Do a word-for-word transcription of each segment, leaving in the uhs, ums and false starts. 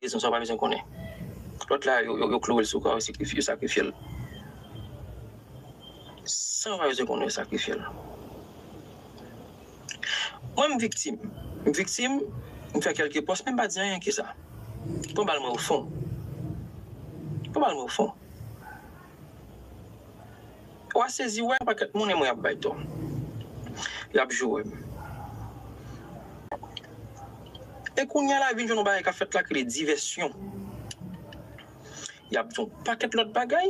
rezon, sa w pa bezwen konnen. Lòt la, yo, yo, yo kloure l sou kò, yo sakrifye, yo sakrifye l. Sa w pa bezwen konnen, yo sakrifye l. Mwen, m viktim. M viktim, m fè kèlke pòs, men m pa di anyen ke sa. Pran bal mwen o fon. Pran bal mwen o fon. W a sezi wè yon pakèt moun e mwen y ap bay tò. Y ap joure m. E kounye a la vin jwenn yon bagay k ap fèt la ki rele divèsyon. Y ap di yon pakèt lòt bagay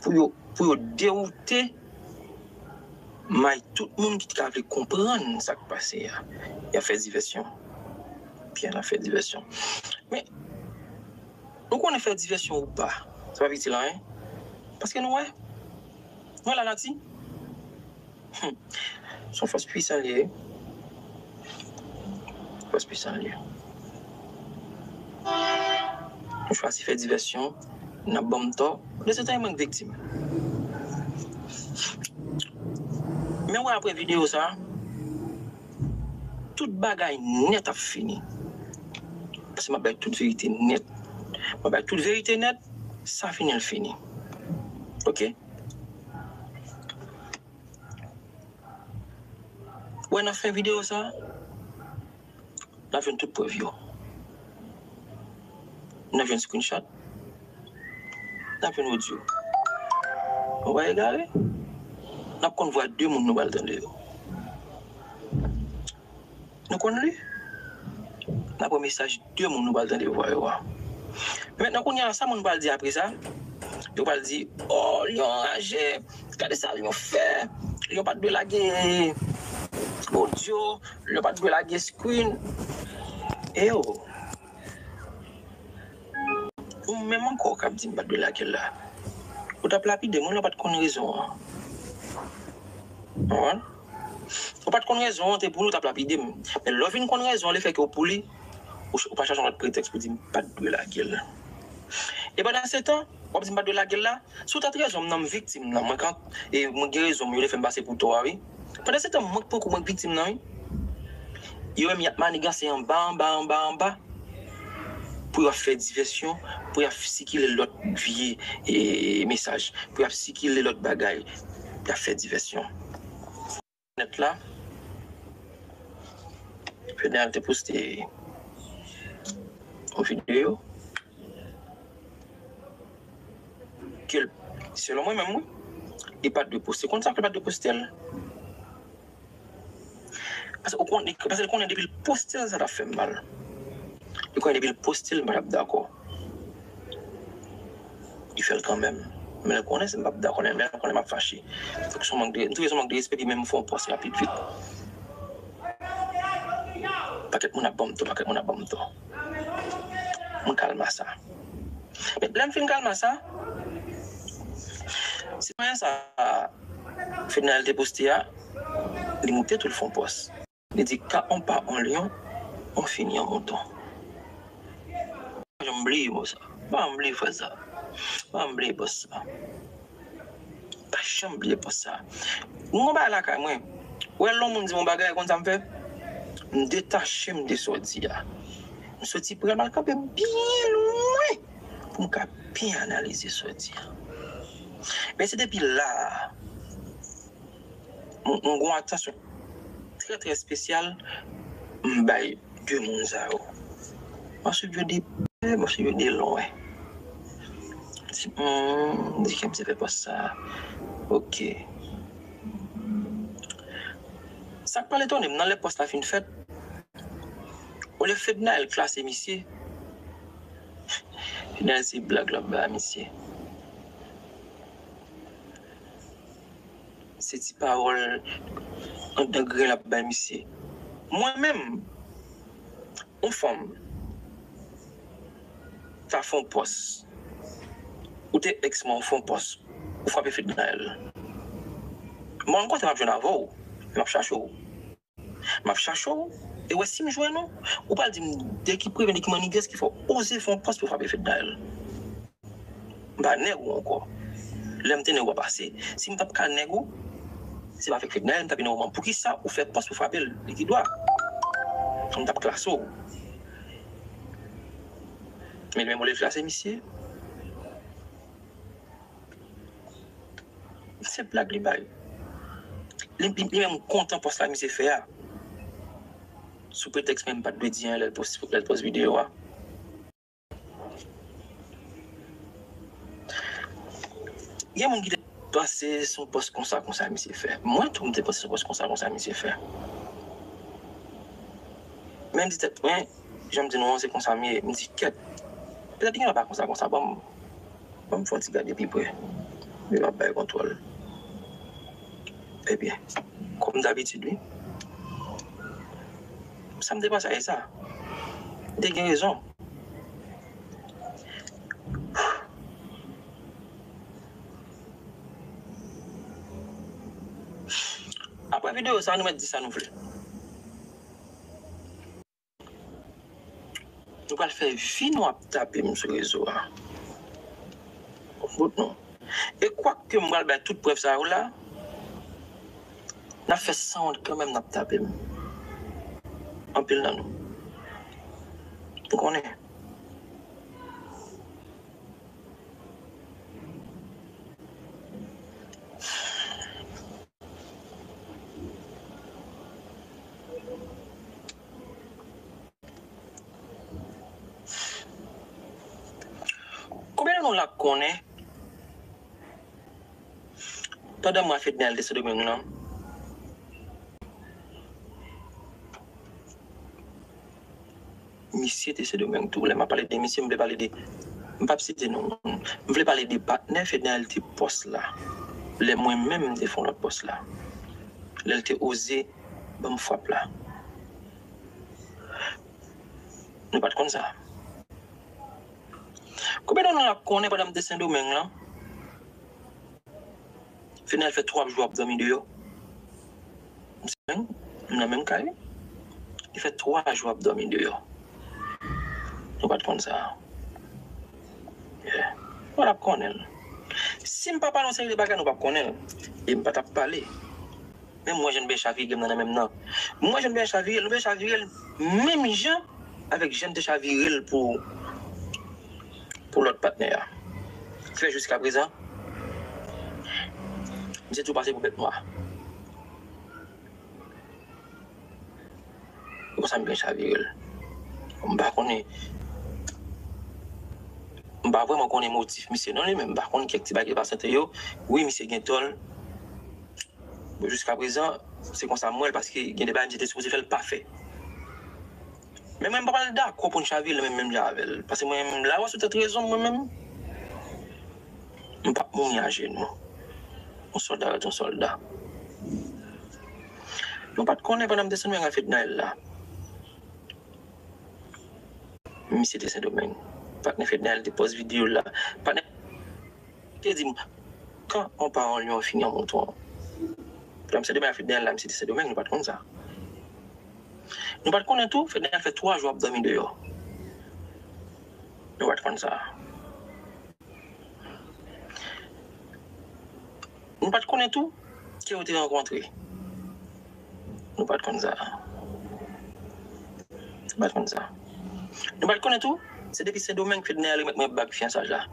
pou yo, pou yo dewoute may tout moun ki t ka vle konprann sa k pase a. Y ap fè divèsyon. Byen, y ap fè divèsyon. Men, nou konnen fè divèsyon ou pa, sa p ap itil anyen. Paske nou wè, nou wè lanati. Hmm. Se yon fòs pwisan li ye. Fòs pwisan li ye. Nou chwazi fè divèsyon, n ap ban m tò. Pandan se tan, e mwen k viktim. Men wè apre videyo sa, tout bagay nèt ap fini. Paske m ap bay tout verite nèt. M ap bay tout verite nèt, sa fini, l fini. Oke? Wè nan fen videyo sa, n ap jwenn tout prèv yo. N ap jwenn screenshot. N ap jwenn odyo. Nou pa egare. N ap konn vwa de moun nou pral tande yo. Nou konn li. N ap pran mesaj de moun nou pral tande vwa yo a. Men mentnan kounye a, sa moun pral di apre sa? Yo pral di, "Oh, Lion anraje. Gade sa Lion fè. Lion pa t dwe lage odyo. Lion pa t dwe lage screen." E yo. Ou menm ankò k ap di m pa t dwe lage l la. Ou t ap lapide m, ou pa t konn rezon an. Konprann? Ou pa t konn rezon an, te pou li, ou t ap lapide m. Men lè w vin konn rezon an, lefètke w pou li, ou, ou pa chache yon lòt pretèks pou di m pa t dwe lage l. E pandan se tan, w ap di m pa t dwe lage l la, si w ta t rezon m nan, m viktim nan, mwen kan, e mwen gen rezon m, yo te fè m pase pou tò a, wi. Pandan se tan, mwen k poko, mwen k viktim nan, wi. Yo menm y ap maniganse anba, anba, anba, anba. Pou y ap fè divèsyon, pou y ap sikile lòt vye, e, mesaj, pou y ap sikile lòt bagay, y ap fè divèsyon. Nèt la, Fednaelle te poste yon videyo ke l, selon mwen menm, wi, li pa t dwe poste. Konn sa fè l pa t dwe poste l? Paske ou konn, paske l konnen depi l poste l, sa t ap fè m mal. Li konnen depi l poste l, m pa t ap dakò. Li fè l kanmenm. Men l konnen si m p ap dakò, men l konnen m ap fache. Fòk se yon mank de, m twouve se yon mank de respè, epi menm m fè yon pòs rapid vit. Pakèt moun ap ban m tò, pakèt moun ap ban m tò. M kalma sa. Men lè m fin kalma sa, sitwayen sa Fednaelle te poste a, li moute tou l fè yon pòs. Li di, "Quand on part en lion, on finit en mouton." Pa janm bliye mo sa. Pa janm bliye fraz sa. Pa janm bliye pòs sa. Pa janm bliye pòs sa. Mwen yon bagay lakay mwen. Wè lè yon moun di m yon bagay, konn sa m fè? M detache m de sa w di a. M soti pran m al kanpe byen lwen pou m ka byen analize sa w di a. Men se depi la a, m, m gen yon atansyon trè, trè espesyal m bay de moun sa yo. M ap swiv yo de prè, m ap swiv yo de lwen. M di, hmm, m di, "Kèm se fè pòs sa a?" Oke. Sa k pral etone m nan, lè pòs la fin fèt, olye Fednaelle klase misye, Fednaelle se blag l ap bay misye. Se ti pawòl anndan grenn l ap bay misye. Mwen menm, yon fanm ta fè yon pòs. Ou te èks mwen, ou fè yon pòs. Ou frape Fednaelle. Mwen, m kontan m ap jwenn avè w. M ap chache w. M ap chache w, e wè si m jwenn ou, ou pral di m de ki prevyen, de ki mannigès ki fè w oze fè yon pòs pou w frape Fednaelle. M pa nèg ou ankò. Lè m te nèg ou a pase. Si m t ap ka nèg ou, se pa avèk Fednaelle m t ap vin nan moman. Poukisa ou fè pòs pou frape l? Li gen dwa. M t ap klase w. Men li menm olye flase misye. Se blag li bay. Li, li, li menm kontan pòs la misye fè a. Sou pretèks menm pa t dwe di anyen lè l pòs, lè l pòs videyo a. Gen moun ki te panse se yon pòs konsa, konsa misye fè. Mwen tou, m te panse se yon pòs konsa, konsa misye fè. Men m di tèt mwen, jan m di nou an, se konsa m ye. M di, kèt, petèt li gen pa konsa, konsa. Ban m, ban m fè yon ti gade pi pre. Li p ap bay kontwòl. Ebyen, kòm dabitid, wi. Sa m te panse a, e sa. M te gen rezon. Apre videyo sa, nou mèt di sa nou vle. Nou pral fè vi nou ap tape m sou rezo a. Bout nou. E kwak ke m pral bay tout prèv sa yo la, n ap fè sanwont kanmenm, n ap tape m. Anpil nan nou. M konnen. Konbyen nan nou la k konnen, pandan mwa Fednaelle te Sendomeng lan, misye te Sendomeng tou. Lè m ap pale de misye, m vle pale de, m p ap site non moun. M vle pale de patnè Fednaelle te pòs la. Lè mwen menm m te fè yon lòt pòs la. Lè l te oze ban m frap la. Nou pa t konn sa. Konbyen nan nou la konnen pandan m te Sendomeng lan, Fednaelle fè twa jou ap dòmi deyò. M nan menm kay wi. Li fè twa jou ap dòmi deyò. Nou pa t konn sa. Yeah. Nou pa t ap konnen l. Si m pa pale yon seri de bagay, nou p ap konnen l. E m pa t ap pale. Men m wè jan n byen chavire m nan, nan menm nan. M wè jan n byen chavire l, nou byen chavire l menm jan avèk jan n te chavire l pou, pou lòt patnè a. Ki fè jiskaprezan, misye tou pase pou bèt nwa. E konsa m byen chavire l. M pa konnen. M pa vrèman konnen motif misye non li, men m pa konnen kèk ti bagay ki pase ant yo. Wi, misye gen tò l. Bon, jiskaprezan, se konsa m wè l, paske gen de bagay misye te sipoze fè l pa fè. Men mwen, m pa pral dakò pou n chavire l menm, menm jan avè l. Paske mwen menm, la, w sou tèt rezon m, mwen menm. M p ap mouri ajenou. Yon sòlda rete yon sòlda. Nou pa t konnen pandan m te Sendomeng ak Fednaelle la. Misye te Sendomeng. Patnè Fednaelle te pòs videyo l la. Patnè te di m, quand on part en lion, on finit en mouton. Lè misye te bay Fednaelle la, misye te Sendomeng, nou pa t konn sa. Nou pa t konnen tou, Fednaelle fè twa jou ap dòmi deyò. Nou pa t konn sa. Nou pa t konnen tou, ke yo te rankontre. Nou pa t konn sa. Nou pa t konn sa. Nou pa t konnen tou, se depi Sendomeng Fednaelle remèt mwen bag fyansaj la.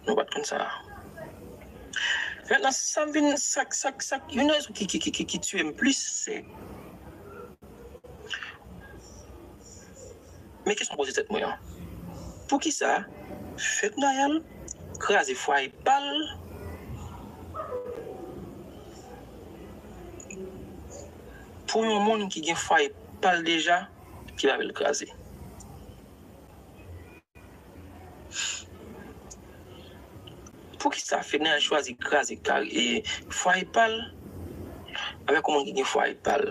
Nou pa t konn sa. Mentnan, sa m vin, sa, sa, sa, youn nan rezon ki, ki, ki, ki, ki tiye m plis, se, men kesyon m poze tèt mwen an, poukisa Fednaelle kraze fwaye pa l pou yon moun ki gen fwaye pa l deja ki pa vle l kraze? Poukisa Fednaelle chwazi kraze kare, e, fwaye pa l avèk yon moun ki gen fwaye pa l?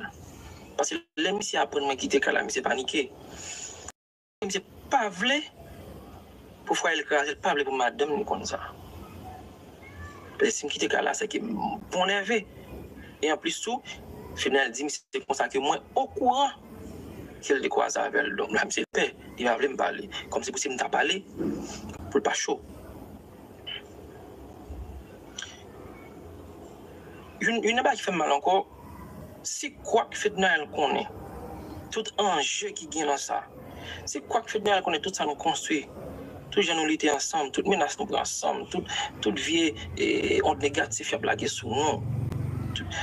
Paske lè misye aprann mwen kite kay la, misye panike. Misye pa vle pou fwaye l kraze, l pa vle pou madanm li konn sa. Paske si m kite kay la, se ke m bon nève. E anplis tou, Fednaelle di m se konsa ke mwen okouran ke l te kwaze avè l. Donk, la, misye pè, li pa vle m pale. Kòmsi pou si m ta pale, pou l pa cho. Youn, youn nan bagay ki fè m mal ankò, si kwak Fednaelle konnen tout anje ki gen nan sa, Se kwak Fednaelle konnen tout sa nou konstwi. Tout jan nou lite ansanm, tout menas nou pran ansanm, tout, tout vye e, ond negatif y ap lage sou nou. Tout,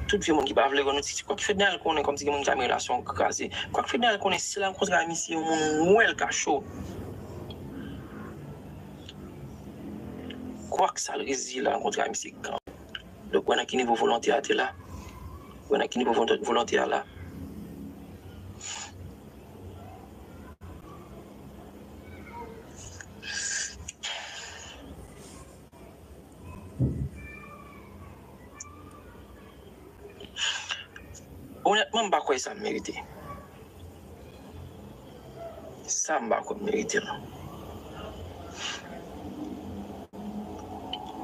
tout vye moun ki pa vle wè nou, se kwak Fednaelle konnen kòmsi gen moun ki ta renmen relasyon kraze. Kwak Fednaelle konnen si l rankontre a misye, yon moun wè l ka cho. Kwak sa l reziye l rankontre a misye kan. Donk, wè nan ki nivo volonte a te la. Wè nan ki nivo volonte, volonte a la. Onètman, m pa kwè sa m merite. Sa m pa kwè m merite l.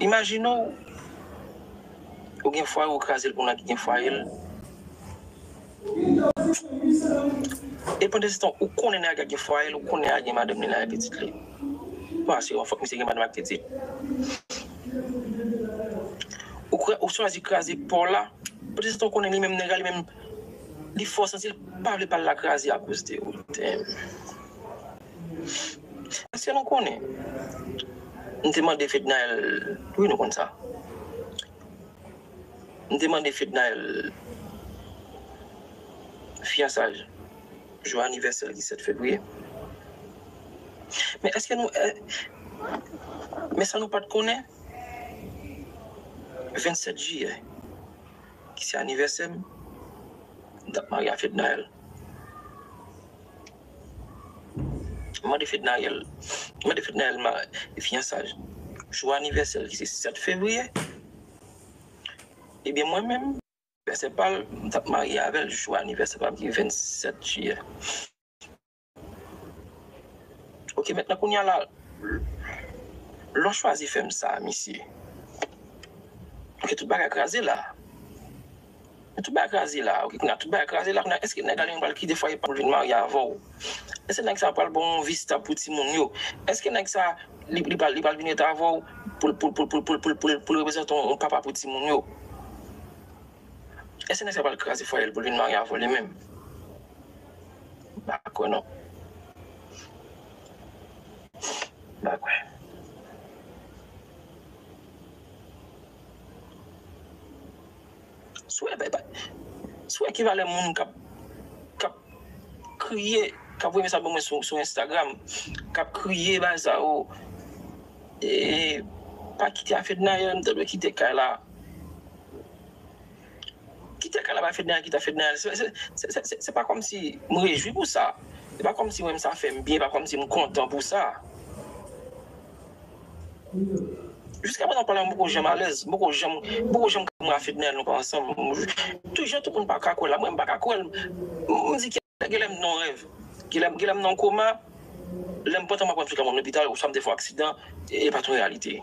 Imajine w, ou gen fwaye, ou kraze l pou nèg ki gen fwaye l. E pandanstan, ou konnen nèg la gen fwaye l, ou konnen nèg la gen madanm li la e pitit li. Bon, se yon fòk misye gen madanm ak pitit. Ou, kra- ou chwazi kraze pa w la, pandanstan ou konnen li menm nèg la, li menm, li fè w santi l pa vle pa l la kraze akoz de ou. Damn. Èske nou konnen? M te mande Fednaelle, wi, nou konn sa. M te mande Fednaelle fiyansaj jou anivèsè l ki sèt fevriye. Men èske nou, eh, men sa nou pa t konnen, vennsèt jiyè, ki se anivèsè m, m t ap marye a Fednaelle. M mande Fednaelle, m mande Fednaelle ma, fiyansaj jou anivèsè l ki se sèt fevriye. Ebyen, mwen menm, anivèsè pa l, m t ap marye avè l jou anivèsè pa m ki vennsèt jiyè. Ok, mentnan kounye a la, lè w chwazi fè m sa, misye. Ok, tout bagay kraze la. Tout bagay kraze la, ok, kounye a tout bagay kraze la, kounye a, èske nèg la li menm pral kite fwaye pa l pou l vin marye avè w? Èske nèg sa pral ba w yon vi stab pou timoun yo? Èske nèg sa, li, li pral, li pral vin ret avè w pou l, pou l, pou l reprezante yon, yon papa pou timoun yo? Èske nèg sa pral kraze fwaye l pou l vin marye avè w li menm? M pa kwè non. M pa kwè. Si w wè, si w wè ki valè moun k ap, k ap kriye, k ap voye mesaj ban mwen sou, sou Instagram, k ap kriye bagay sa yo, e, pa kite a Fednaelle, m ta dwe kite kay la. Kite kay la ba Fednaelle, kite a Fednaelle. Se, se, se, se, se, se pa kòmsi m rejwi pou sa. Se pa kòmsi mwen, sa fè m byen, se pa kòmsi m kontan pou sa. Jiskaprezan, pale m poko janm alèz, m poko janm, m poko janm ka mwen a Fednaelle, nou pa ansanm. Tout jan tout moun pa ka kwè la, mwen m pa ka kwè l. M, m di, genlè m nan yon rèv, genlè, genlè m nan yon koma, lè m pantan m ap rantre sou kay mwen lopital, oswa m te fè yon aksidan, e, e pa t yon reyalite.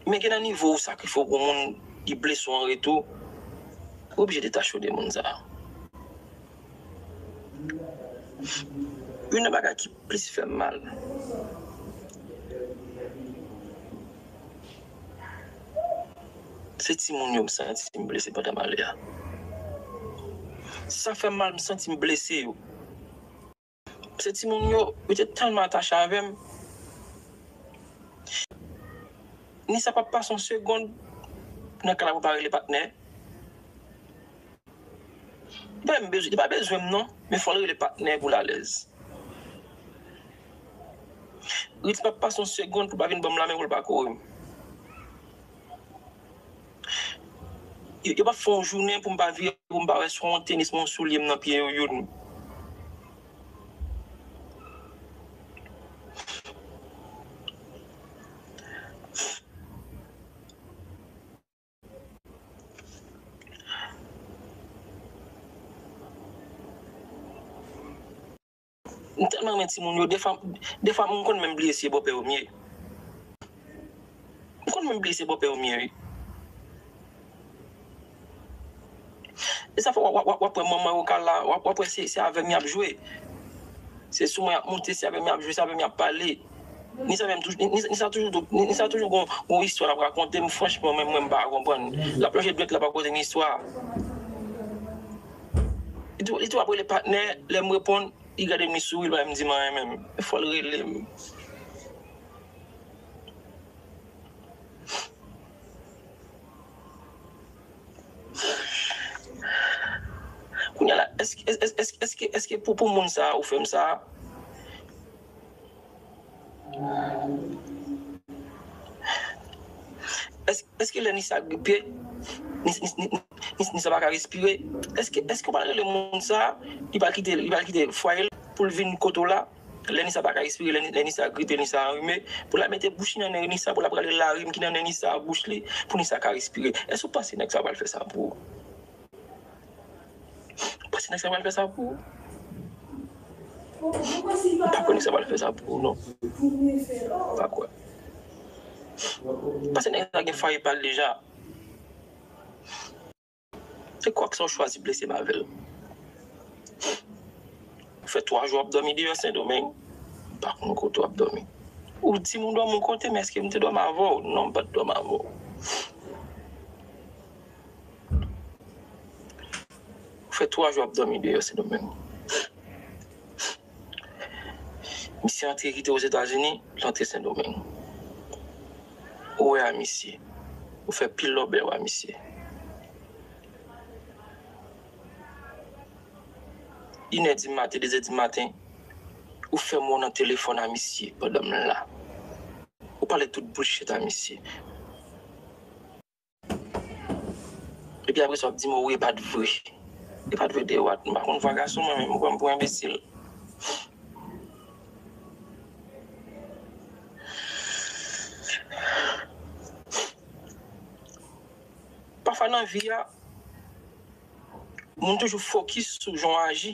Men gen nan nivo ou sakrifye w pou moun ki blese w an retou, ou oblije detache w de moun sa a. Youn nan bagay ki plis fè m mal, se timoun yo m santi m blese pandan m ale a. Sa fè m mal, m santi m blese yo. Se timoun yo, yo te tèlman atache avè m. Ni sa p ap pase yon segonn nan kay la pou pa rele patnè. Li pa menm bezwen, li pa bezwen m non, men fò l rele patnè pou l alèz. Ritz p ap pase yon segonn pou l pa vin ban m lamen pou l pa kore m. Yo, yo p ap fè yon jounen pou m pa vire, pou m pa wè swa yon tenis, yon soulye m nan pye yo youn. M tèlman renmen timoun yo, defwa, defwa m konn menm bliye si e bòpè yo m ye. M konn menm bliye si e bòpè yo m ye, wi. E sa fè w ap, w ap, w ap wè manman yo ka la, w ap, w ap wè se, se avè m y ap jwe. Se sou mwen y ap monte, se avè m y ap jwe, se avè m y ap pale. Ni sa menm toujou, ni, ni, ni sa toujou, ni, ni sa toujou gon, gon istwa l ap rakonte m, franchman, menm mwen m pa konprann. L ap lonje dwèt, l ap rakonte m istwa. Li tou ap rele patnè, lè m reponn, li gade m, li souri, li pa menm di m anyen menm. Fò l rele m. Kounye a la, èske, èske, èske, èske, èske pou, pou moun sa a ou fè m sa a? Èske, èske lè Nisa gripe, Nis- Nis- Nis- Nis- Nisa pa ka respire? Èske, èske w pral rele moun sa a, li pral kite, li pral kite fwaye l pou l vin kote w la? Lè Nisa pa ka respire, lè, lè Nisa gripe, Nisa anrime, pou l al mete bouch li nan nen Nisa, pou l ap rale larim ki nan nen Nisa, bouch li, pou Nisa ka respire. Èske w panse nèg sa pral fè sa pou ou? Ou panse nèg sa pral fè sa pou ou? M pa kwè nèg sa pral fè sa pou ou, non. M pa kwè. Paske nèg sa gen fwaye pa l deja. Se kwak sa w chwazi blese m avè l. Ou fè twa jou w ap dòmi deyò Sendomeng, m pa konn kote w ap dòmi. Ou di m ou dòmi yon kote, men èske m te dòmi avè w? Non, m pa t dòmi avè w. Ou fè twa jou w ap dòmi deyò Sendomeng. Misye antre kite Ozetazini, l antre Sendomeng. Ou wè a misye. Ou fè pil lòbèy a misye. Inè di maten, dezè di maten, ou fè m wè w nan telefòn a misye pandan m la. Ou pale tout bullshit a misye. Epi apre sa, w ap di m, wi, e pa t vre. E pa t vre, de wat. M pa konn vwa gason, mwen menm, ou pran m pou enbesil. Pafwa nan vi a, moun toujou fokis sou jan w aji.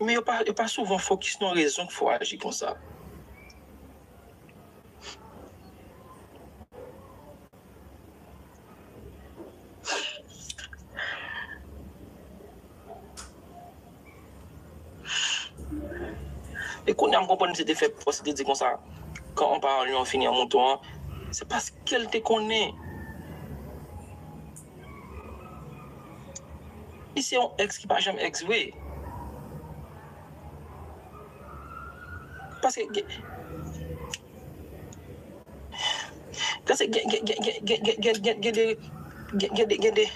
Men yo pa, yo pa souvan fokis nan rezon k fè w aji konsa. E kounye a m konprann misye te fè pòs, li te di konsa, quand on parle, on finit en mouton an, se paske l te konnen. Li se yon èks ki pa janm èks vre. Paske gen, paske gen, gen, gen, gen, gen, gen, gen, gen, gen de, gen, gen de, gen de,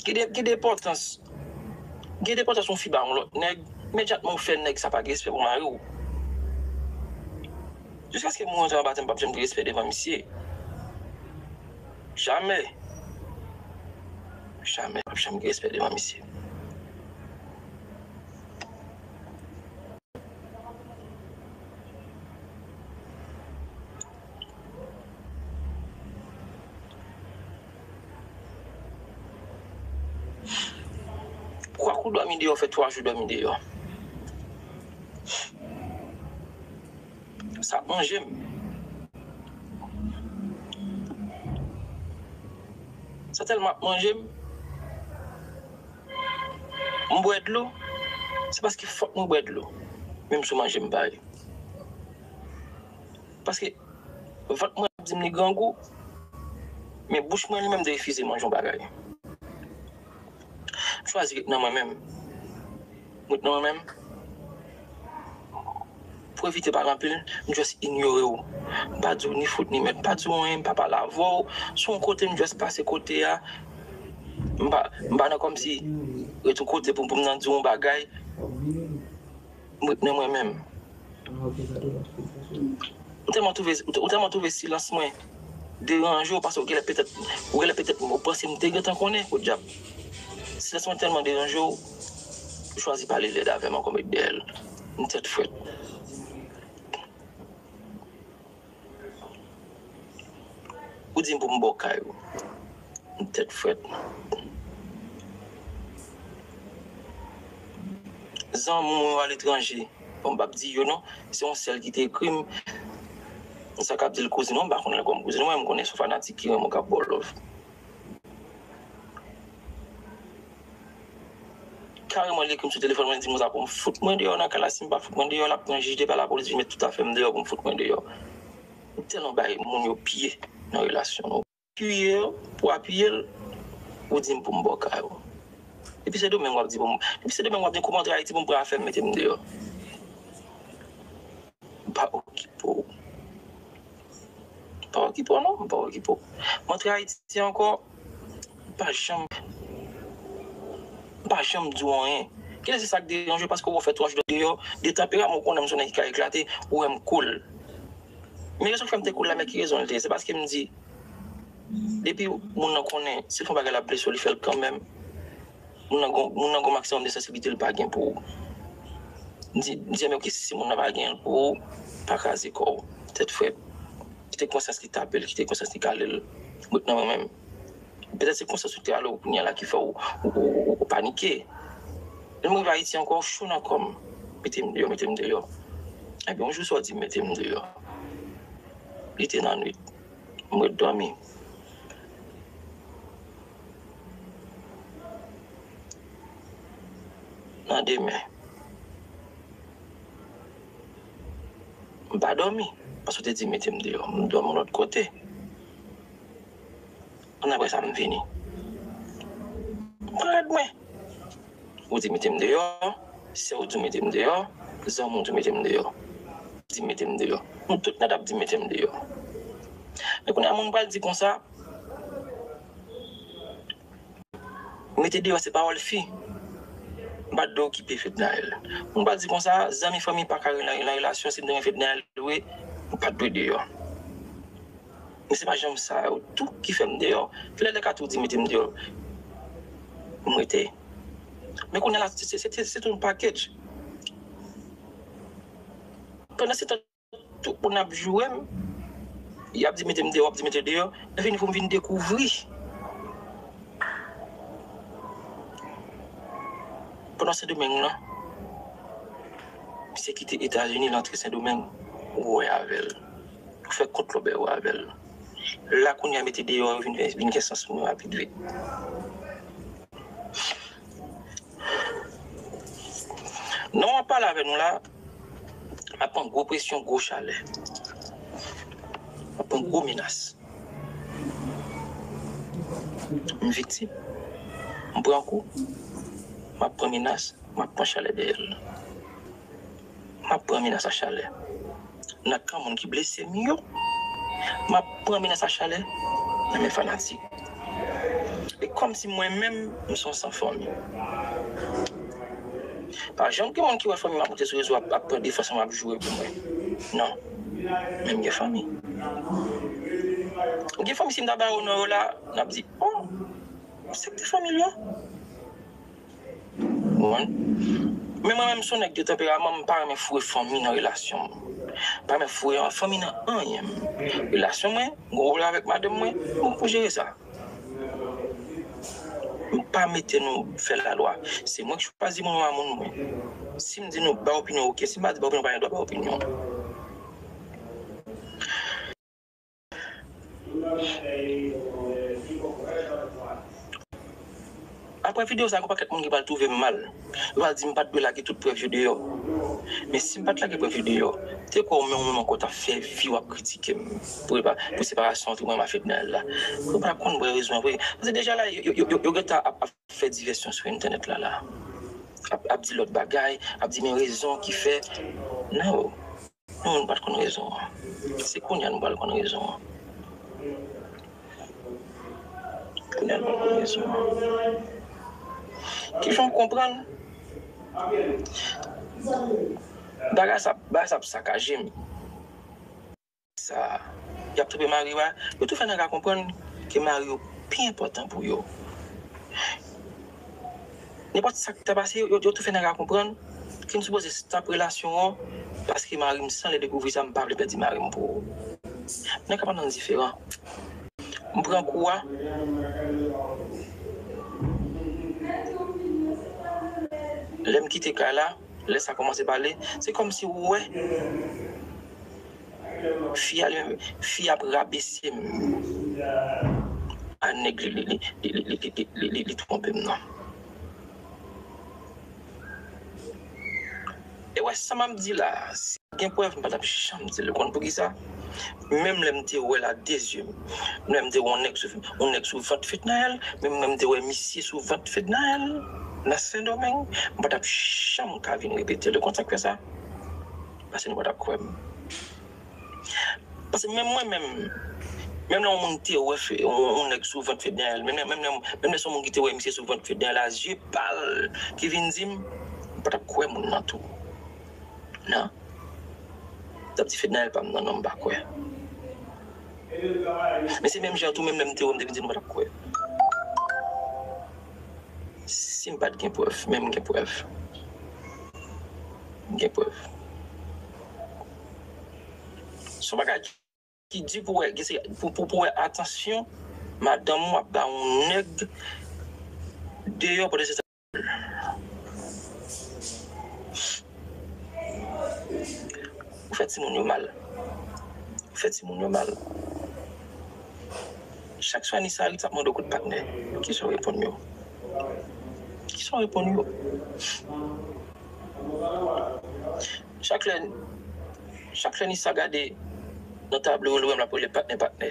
gen de, gen de enpòtans. Gen de enpòtans yon fi ba yon lòt nèg, imedyatman ou fè nèg sa pa gen respè pou mari w. Jiskaske m rantre anba tè m p ap janm gen respè devan misye. Jamè. Jamè, m p ap janm gen respè devan misye. Kwa kou dòmi deyò, fè twa jou dòmi deyò. Sa ap manje m. Sa tèlman ap manje m. M bwè dlo. Se paske fòk mwen bwè dlo. Menm si w manje m bay. Paske vant mwen ap di m li grangou. Men bouch mwen li menm te refize manje yon bagay. M chwazi ret nan mwen menm. M ret nan mwen menm. Pou evite pale anpil, m just inyore w. M pa di w ni fout ni mèd, m pa di w anyen, m pa pale avè w. Si w yon kote, m just pase kote a. M pa, m pa nan kòmsi ret yon kote pou, pou m nan di w yon bagay. M ret nan mwen menm. Ou tèlman twouve, ou tèlman twouve silans mwen deranje w, paske ou genlè petèt, ou genlè petèt ou panse m te gentan konnen, podyab. Silans mwen tèlman deranje w, ou chwazi pale lèd avè m ankò, m ret dèyè l. M tèt frèt. Ou di m pou m ba w kay ou. M tèt frèt. Zanmi w yo aletranje. Bon, m p ap di yo non. Se yon sèl ki te ekri m. Sa k ap di l kouzin mwen, m pa konn l kòm kouzin mwen, m konnen se yon fanatik ki renmen w k ap ba w love. Kareman, li ekri m sou telefòn mwen, li di m konsa pou m fout mwen deyò nan kay la, si m pa fout mwen deyò, l ap pran jij de pa lapolis vin met tout afè m deyò pou m fout mwen deyò. M tèlman bay moun yo pye nan relasyon nou. Piye yo, pou apiye l, Ou di m pou m ba w kay ou. Depi Sendomeng w ap di pou m, depi Sendomeng w ap di kou m antre Ayiti pou m pran afè m mete m deyò. M pa okipe w. M pa okipe w non, m pa okipe w. M antre Ayiti ankò, m pa janm, m pa janm di w anyen. Genlè se sa k deranje w paske w fè twa jou deyò, de tanperaman w konnen m se yon nèg ki ka eklate, ou wè m cool. Men rezon k fè m te cool la, men ki rezon l te ye? Se paske m di, depi moun nan konnen, si l fè yon bagay l ap blese w, li fè l kanmenm. Moun nan gon, moun nan gon maksimòm de sansiblite l pa gen pou ou. M di, m di, men oke, si moun nan pa gen l pou ou, pa kraze kò w. Tèt frèt. Kite konsyans li tape l, kite konsyans li kale l. Bout nan mwen menm. Petèt se konsa sou te ale w kounye a la ki fè w, w, w, w, w panike. Lè m rive Ayiti ankò, w cho nan kò m. Mete m deyò, mete m deyò. Ebyen, yon jou sa w di m mete m deyò. Li te nan nwit. M ret dòmi. Nan demen, m pa dòmi. Paske w te di mete m deyò. M dòmi yon lòt kote. Ann apre sa, m vini. M pran rèd mwen. Ou di mete m deyò, sè w di w mete m deyò, zanmi w di w mete m deyò. Di mete m deyò. Nou tout nèt ap di mete m deyò. Men kounye a, moun pral di konsa, mete deyò se pawòl fi. M pa t dwe okipe Fednaelle. Moun pral di konsa, zanmi fanmi pa ka nan, nan relasyon, si m te renmen Fednaelle vre, m pa t dwe deyò. Men se pa janm sa yo tou ki fè m deyò. Fednaelle ka tou di mete m deyò. M rete. Men kounye a la, se, se, se, se tout yon package. Pandan se tan, tout moun ap joure m, y ap di mete m deyò, ap di mete deyò. Lè fini pou m vin dekouvri. Pandan Sendomeng lan, misye kite Etazini, l antre Sendomeng, ou wè avè l. Ou fè kont lòbèy ou avè l. La kounye a mete deyò yo vin, vin gen sans pou mwen rapid vit. Nan w ap pale avè nou la, m ap pran gwo presyon, gwo chalè. M ap pran gwo menas. M viktim. M pran kou. M ap pran menas. M ap pran chalè dèyè l. M ap pran menas a chalè nan kan moun ki blese m yo. M ap pran menas a chalè nan men fanatik. E kòmsi mwen menm, m se yon san fanmi. Pa janm gen moun ki wè fanmi m ap monte sou rezo ap, ap pran defans mwen, ap joure pou mwen. Non. Men m gen fanmi. M gen fanmi, si m ta ba yo non yo la, n ap di, oh, se ki te fanmi l yo. Ou konprann? Men mwen menm, m se yon nèg de tanperaman, m pa renmen foure fanmi nan relasyon m. M pa renmen foure fanmi nan anyen m. Relasyon mwen, m gen yon rèl avèk madanm mwen, m pou jere sa. M pa mete nou fè lalwa. Se mwen ki chwazi moun mwen a moun mwen. Si m di nou bay opinyon, oke. Si m pa di bay opinyon, pa gen dwa bay opinyon. Apre videyo sa, gen yon pakèt moun ki pral twouve m mal. Yo pral di m pa t dwe lage tout prèv yo deyò. Men si m pa t lage prèv yo deyò, te kwè w menm ou menm ankò w t ap fè vi w ap kritike m pou repa-, pou separasyon ant mwen ak Fednaelle la. Ou pa t ap konn vrè rezon an vre. Paske deja la, yo, yo, yo, yo gentan ap, ap fè divèsyon sou entènèt la, la. Ap, ap di lòt bagay, ap di men rezon ki fè. Non. Nou menm nou pa t konn rezon an. Se kounye a nou pral konn rezon an. Kounye a nou pral konn rezon an. Kijan w konprann? Bagay sa, bagay sa ap sakaje m. Sa, y ap twonpe mari w a, yo tou fè nèg la konprann ke mari yo pi enpòtan pou yo. Nenpòt sa k ta pase, yo, yo tou fè nèg la konprann ke m sipoze stop relasyon an, paske mari m, san l dekouvri sa, m pa vle pèdi mari m pou ou. Nèg la pa nan diferan. M pran kou a. Lè m kite kay la, lè sa kòmanse pale, se kòmsi ou wè fi a li menm, fi a ap rabese m. A nèg li, li, li twonpe m nan. E wè sa m ap di la, si gen prèv, m pa t ap janm di l. Ou konn poukisa? Menm lè m te wè l a de zye m, menm lè m te wè yon nèg sou, yon nèg sou vant Fednaelle, menm lè m te wè misye sou vant Fednaelle nan Sendomeng, m pa t ap janm ka vin repete l. Ou konn sa k fè sa? Paske nou pa t ap kwè m. Paske menm mwen menm, menm lè yon moun te wè fe, yon, yon nèg sou vant Fednaelle, menm, menm, menm, menm lè se yon moun ki te wè misye sou vant Fednaelle a zye pa l ki vin di m, m pa t ap kwè moun nan tou. Non. T ap di Fednaelle pa m nan non, m pa kwè. Men se menm jan tou, menm lè m te wè, m te vin di nou pa t ap kwè. Si m pa t gen prèv, men m gen prèv. M gen prèv. Se yon bagay ki di pou wè, pou, pou, pou wè atansyon madanm ou ap ba yon nèg deyò pote se sa. Ou fè timoun yo mal. Ou fè timoun yo mal. Chak swa Nisa Ritz ap mande w kout patnè, kisa w reponn yo? Kisa w reponn yo? Chak lè, chak lè Nisa gade nan tablo yo, l wè m l ap rele patnè, patnè.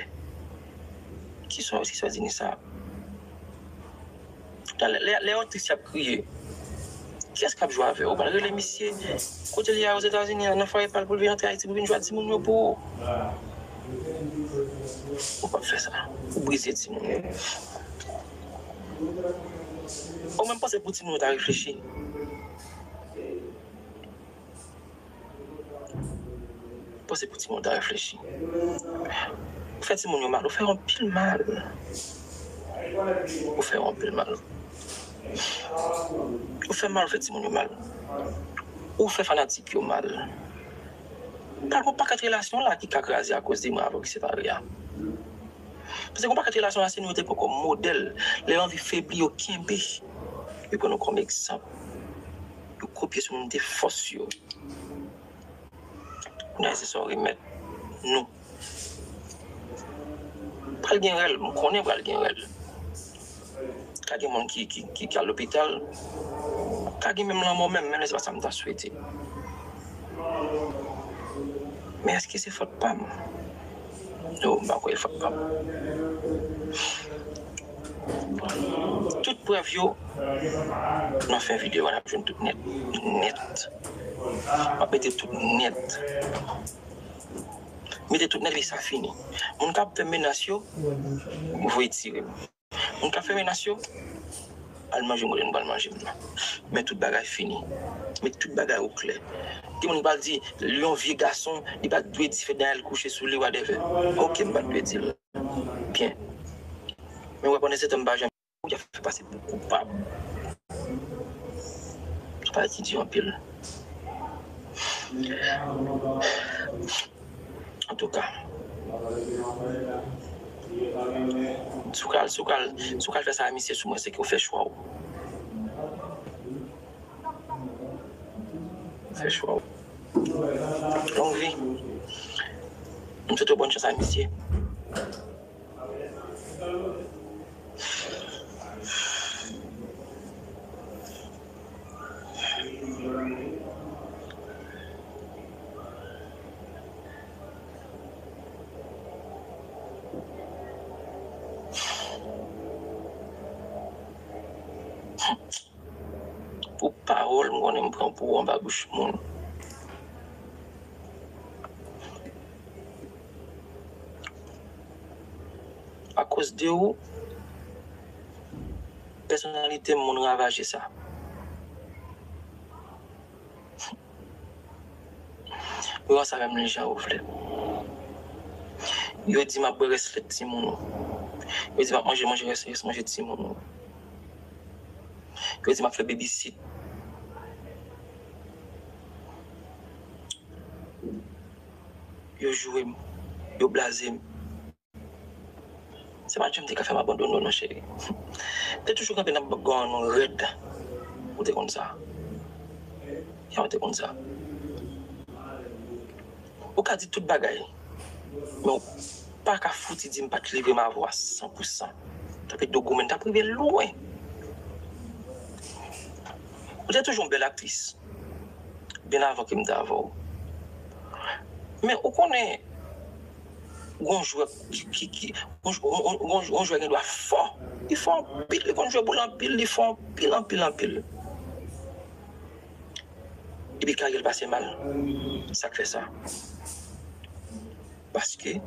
Kisa, kisa w di Nisa? Lè, lè, lè aktris y ap kriye, kiyès k ap jwe avè w? Ou pral rele misye kote l ye a Ozetazini an, nan fwaye pa l, pou l vin antre Ayiti pou vin jwe ak timoun yo pou ou. Ou p ap fè sa. Ou brize timoun yo. Ou menm panse pou timoun yo ta reflechi. Panse pou timoun ta reflechi. Ou fè timoun yo mal, ou fè yo anpil mal. Ou fè yo anpil mal. Ou fè mal, ou fè timoun yo mal. Ou fè fanatik yo mal. Pral gon pakèt relasyon la ki ka kraze akoz de mwen avè w ki separe a. Paske gon pakèt relasyon la, se nou yo te pran kòm modèl. Lè yo anvi febli, yo kenbe. Yo pran nou kòm egzanp. Yo kopye sou nou, nou te fòs yo. Kounye a se sa w remèt nou. Pral gen rèl, m konnen pral gen rèl. Ka gen moun ki, ki, ki, ki al lopital. Ka gen menm lanmò menm, menm lè se pa sa m ta swete. Men èske se fòt pa m? Non, m pa kwè e fòt pa m. Tout prèv yo, nan fen videyo a, n ap jwenn tout nèt. Nèt. M ap mete tout nèt. Mete tout nèt, epi sa fini. Moun k ap fè menas yo, voye tire m. Moun k ap fè menas yo, al manje m kote nou pral manje m nan. Men tout bagay fini. Men tout bagay oklè. Gen moun ki pral di, li yon vye gason, li pa t dwe di Fednaelle kouche sou li, whatever. Ok, m pa t dwe di l. Byen. Men w ap pandan se tan m pa janm, ou ap fè pase pou koupab. Se pa ki di anpil. Antouka, si w ka al, si w ka al, si w ka al fè sa a misye sou mwen, se ke w fè chwa w. Fè chwa w. Long vi. M swete w bòn chans a misye. Pou pawòl, m konnen m pran pou ou anba bouch moun. Akoz de ou, pèsonalite m, moun ravaje sa. Yo wè sa menm jan ou vle. Yo di m ap bwè rès lèt timoun ou. Yo di m ap manje, manje rès, rès manje timoun ou. Yo di m ap fè babysit. Yo joure m. Yo blaze m. Se pa janm te ka fè m abandone w non, cheri. M te toujou kanpe nan bòkò an nou rèd. Ou te konn sa. Ya, ou te konn sa. Ou ka di tout bagay. Men ou pa ka fouti di m pa t livre m avè w a san pou san. T ap ede w goumen, t ap rive lwen. Ou te toujou yon bèl aktris. Byen avan ke m te avè w. Men ou konnen, Gon jwè ki, ki, ki, gon, gon, gon, gon jwè gen dwa fò. Li fò anpil, li konn jwe boul anpil, li fò anpil, anpil, anpil. Epi karyè l pase mal. Sa k fè sa? Paske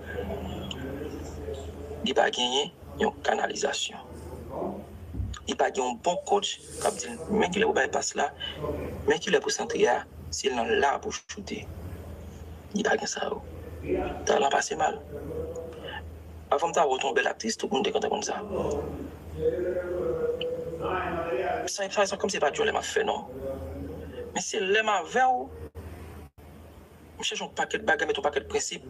li pa genyen yon kanalizasyon. Li pa gen yon bon coach k ap di l, men kilè pou bay pas la, men kilè pou santre a, si l nan la pou choute. Li pa gen sa yo. Talan pase mal. Avan m ta wè w te yon bèl aktris, tout moun te kontan konn sa. Sa, sa, sa kòmsi se pa djòlè m ap fè, non. Men se lè m avè w, m chèche yon pakèt bagay, met yon pakèt prensip.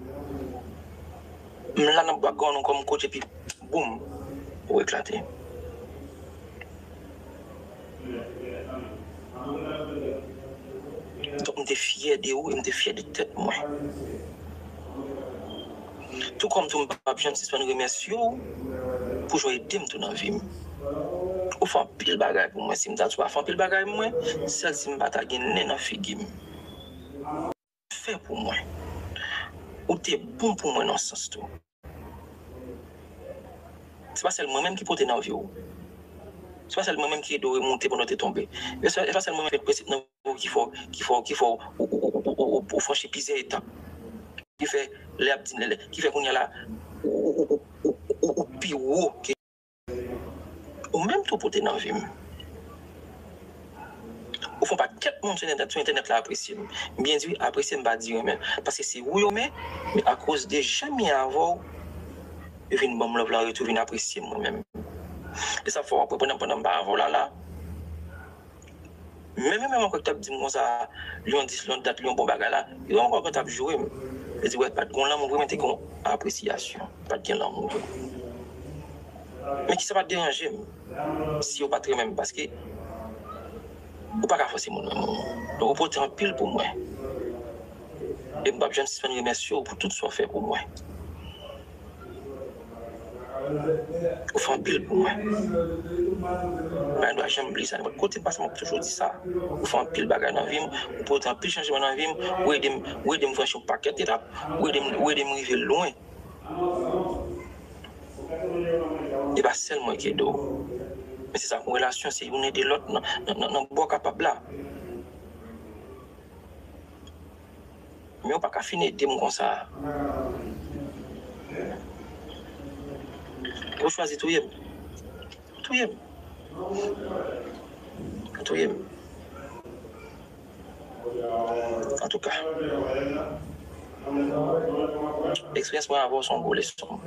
M la nan background ou kòm coach epi boum, ou eklate. Donk, m te fyè de ou e m te fyè de tèt mwen. Tou kòm tou, m p ap janm sispann remèsye w pou jan w ede m tou nan vi m. Ou fè anpil bagay pou mwen. Si m ta di w pa fè anpil bagay pou mwen, sèl si m pa ta gen nen nan figi m. Fè pou mwen. Ou te bon pou mwen nan sans tou. Se pa sèl mwen menm ki pote nan vi w. Se pa sèl mwen menm ki ede w remonte pandan w te tonbe. E se, se pa sèl mwen menm ki met prensip nan vi w ki fè w, ki fè w, ki fè w, ou, ou, ou franchi plizyè etap. Ki fè, lè y ap di, lè, lè, ki fè kounye a la, ou, ou, ou, ou, ou, ou pi wo ke ou menm tou pote nan vi m. Ou fè yon pakèt moun sou entènèt, sou entènèt la apresye m. M byen di wi, apresye m pa di renmen. Paske se ou yo renmen, men akoz de jan m ye avè w, yo vin ban m love la an retou, vin apresye m mwen menm. E sa fè w ap wè pandan, pandan m pa avè w la, la, menm yo menm ankò ki t ap di m konsa, li yon dis, li yon dat, li yon bon bagay la, yo menm ankò t ap joure m. Yo di, wè, pa t gen lanmou vre, men te gen apresyasyon. Pa t gen lanmou vre. Men kisa pa t deranje m si yo pa t renmen m, paske ou pa ka fòse moun renmen w. Donk, ou pote anpil pou mwen. E m p ap janm sispann remèsye w pou tout sa w fè pou mwen. Ou fè anpil pou mwen. M pa gen dwa janm bliye sa. Nenpòt kote m pase, m ap toujou di sa. Ou fè anpil bagay nan vi m, ou pote anpil chanjman nan vi m, ou ede m, ou ede m franchi yon pakèt etap, ou ede m, ou ede m rive lwen. E pa sèl mwen ki ede w. Men se sa pou relasyon, se youn ede lòt nan, nan, nan, nan bò kapab la. Men ou pa ka fin ede m konsa. Ou chwazi touye m. Touye m. Touye m. Antouka, eksperyans mwen avè w se yon gwo leson.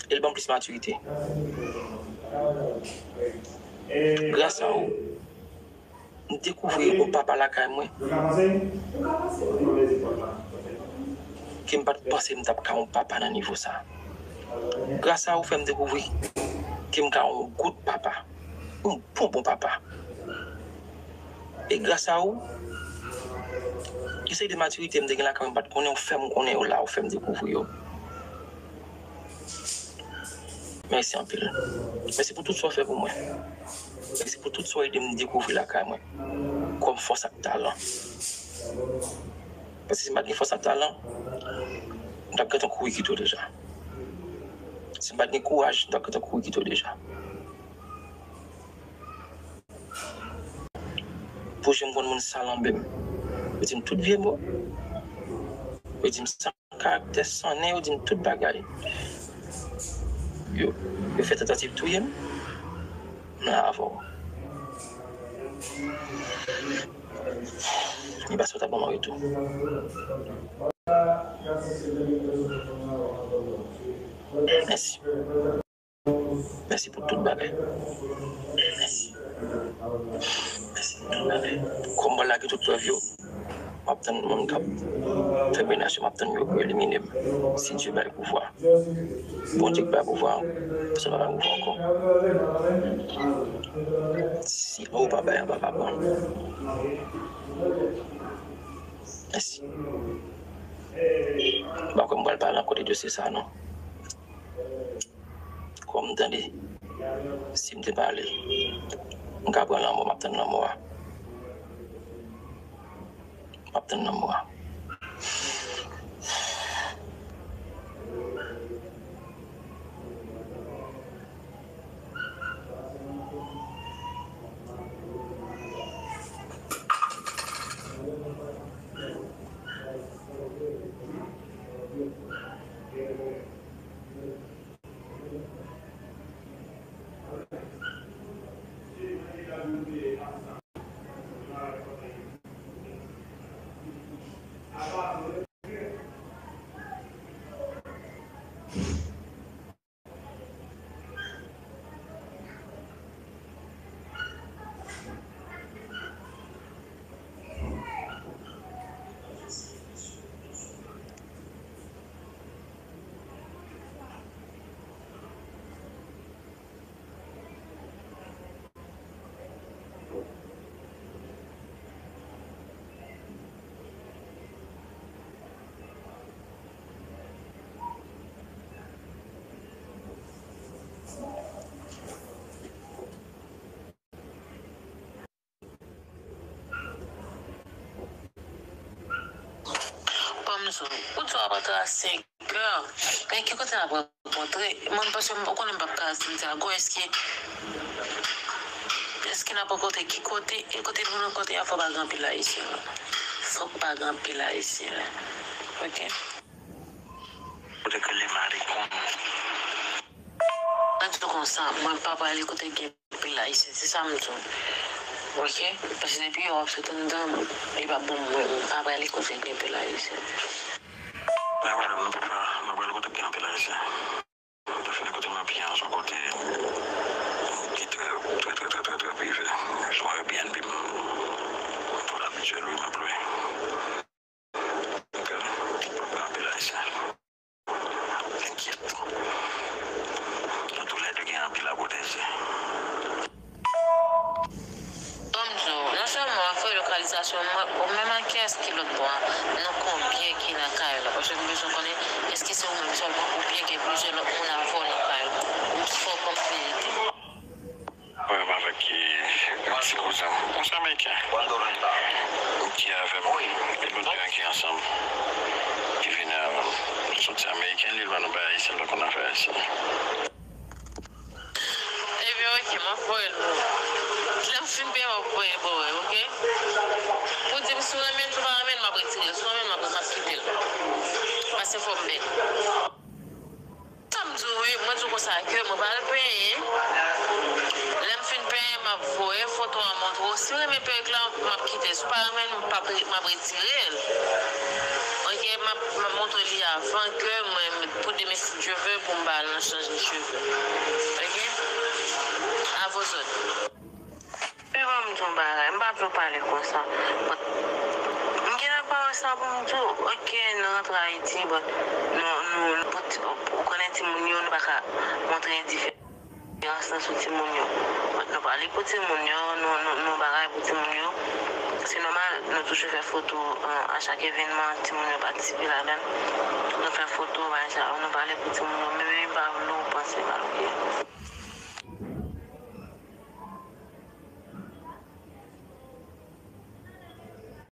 E l ban m plis matirite. Gras a ou, m dekouvri yon papa lakay mwen ke m pa t panse m t ap ka yon papa nan nivo sa. Gras a ou fè m dekouvri ke m ka yon goud papa, yon bon bon papa. E gras a ou, yon seri de matirite m te gen lakay mwen, m pa t konnen, ou fè m konnen yo la, ou fè m dekouvri yo. Mèsi anpil. Mèsi pou tout sa w fè pou mwen. Mèsi pou tout sa w ede m dekouvri lakay mwen kòm fòs ak talan. Paske si m pa t gen fòs ak talan, m t ap gentan kouri kite w deja. Si m pa t gen kouraj, m t ap gentan kouri kite w deja. Pou jan m konn moun salanbe m. Yo di m tout vye mo. Yo di m san karaktè, san nen, yo di m tout bagay. Yo, yo fè tantativ touye m. M la avè w. Li pa sot ap ban m an retou. Mèsi. Mèsi pou tout bagay. Mèsi. Mèsi pou tout bagay. Kòm mwen lage tout prèv yo, m ap tann moun k ap fè menaj yo, m ap tann yo pou elimine m. Si Dye bay pouvwa. Bondye k bay pouvwa, pèsonn pa bay pouvwa ankò. Si ou pa bay, anba pa bon. Mèsi. M pa kwè m pral pale ankò de dosye sa, non. Kòm m tande, si m te pale, m ka pran lanmò, m ap tann lanmò a. M ap tann lanmò a. Ou di w ap antre a senk è. Men ki kote n ap rankontre? Mwen, paske m konnen m p ap ka al Santiago. Èske, èske n ap rankontre ki kote? E kote nou rankontre a, fò pa gen anpil Ayisyen la. Fòk pa gen anpil Ayisyen la. Oke? Ou te rele marikon. Mwen di w konsa, mwen pa prale kote gen anpil Ayisyen, se sa m di w. Oke? Paske depi w ap sot anndan, li pa bon pou mwen, mwen pa prale kote gen anpil Ayisyen. Pa gen pwoblèm, nou pa, nou pa prale kote gen anpil Ayisyen. Paske kote m ap ye an, se yon kote ki trè, trè, trè, trè, trè, trè prive. Se yon Airbnb m, m twò abitye lwe, m ap lwe. Anpil Ayisyen. Enkyèt. Nou toulède gen anpil a pwoteje. Ban m di w, non sèlman w ap fè lokalizasyon, mwen, ou menm ak kiyès ki lòt bò a? Nou konbyen ki nan kay la? Paske m bezwen konnen, èske se ou menm sèlman oubyen gen plizyè lòt moun avè w nan kay la? Fò w ban m verite. Mwen menm avèk, eh, yon ti kouzen m. Yon ti Ameriken. Ki avè m. E nou de an ki ansanm. Ki vini avè m. Nou soti Ameriken, li ba nou bay Ayisyen, nou konn afè Ayisyen. Ebyen, oke, m ap voye l pou ou. Lè m fin peye, m ap voye l pou ou, oke? Ou di m si w renmen l, si w pa renmen l, m ap retire l. Si w renmen l, m ap, m ap kite l. Paske fò m bèl. Sa m di w, wi, mwen di w konsa ke mwen pral penyen. Lè m fin penyen, m ap voye foto a montre w. Si w renmen perik la, m ap kite l. Si w pa renmen l, m p ap re-, m ap retire l. Oke, m ap, m ap montre li avan ke mwen, pou demen, si Dye vle, pou m ba l nan chanj de cheve. Oke? A vos òd. Epi ban m di w yon bagay, m pa vle w pale konsa. But, m gen nan pawòl sa pou m di w, oke, nou rantre Ayiti, but nou, nou, nou, pou ti, ou konnen timoun yo, nou pa ka montre diferans nan sou timoun yo. But nou pale pou timoun yo, nou, nou, nou bagay pou timoun yo. Se nòmal, nou toujou fè foto, eh, a chak evènman, timoun yo patisipe ladan l. Nou fè foto, bagay sa yo, nou pale pou timoun yo, men, men m pa vle w panse mal, oke?